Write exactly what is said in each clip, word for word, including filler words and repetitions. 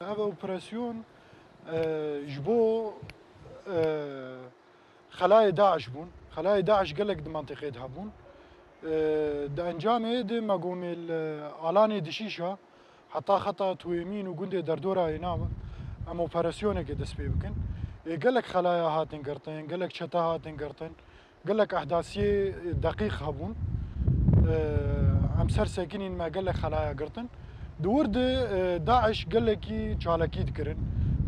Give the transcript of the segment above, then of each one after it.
Ev operasyon, e, ji bo, e, xelayê DAIŞ bûn. Xelayê DAIŞ gelek di mentiqê de hebûn. E, di encamê de me gomê li alanê dişîşa, heta xeta Tuêmîn û gundê derdorayê na em operasyonekê dest pê bikin. E, gelek xelaya hatin girtin, gelek çete hatin girtin. Gelek ehdasiyê deqîq hebûn. Em ser sekinîn me gelek xelaya girtin. Di wir de, e, DAIŞ gelekî çalakî dikirin.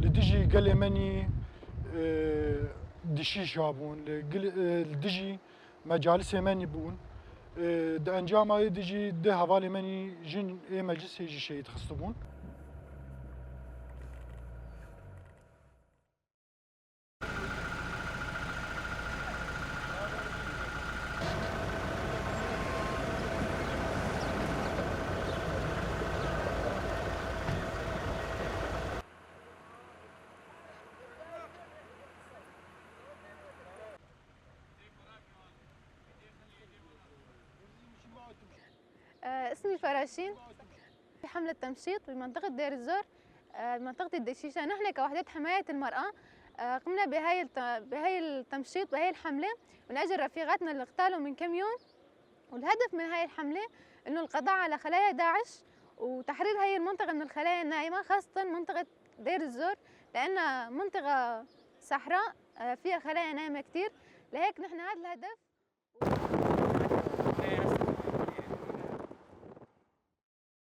Li dijî gelê me nî, e, dişîşa bûn, li gil-, e, li dijî mecalisê me nî bûn. E, di encama wê dijî di hevalê me nî jin ê meclisê jî şehîd xistibûn. آه، اسمي فراشين. في حملة تمشيط بمنطقة دير الزور، آه، بمنطقة الدشيشة. نحن كوحدات حماية المرأة، آه، قمنا بهاي الت-، بهاي التمشيط، بهاي الحملة، من أجل رفيقاتنا اللي اغتالوا من كم يوم. والهدف من هاي الحملة إنه القضاء على خلايا داعش وتحرير هاي المنطقة من الخلايا النائمة، خاصة منطقة دير الزور، لأنها منطقة صحراء، آه، فيها خلايا نائمة كتير. لهيك نحن هذا الهدف.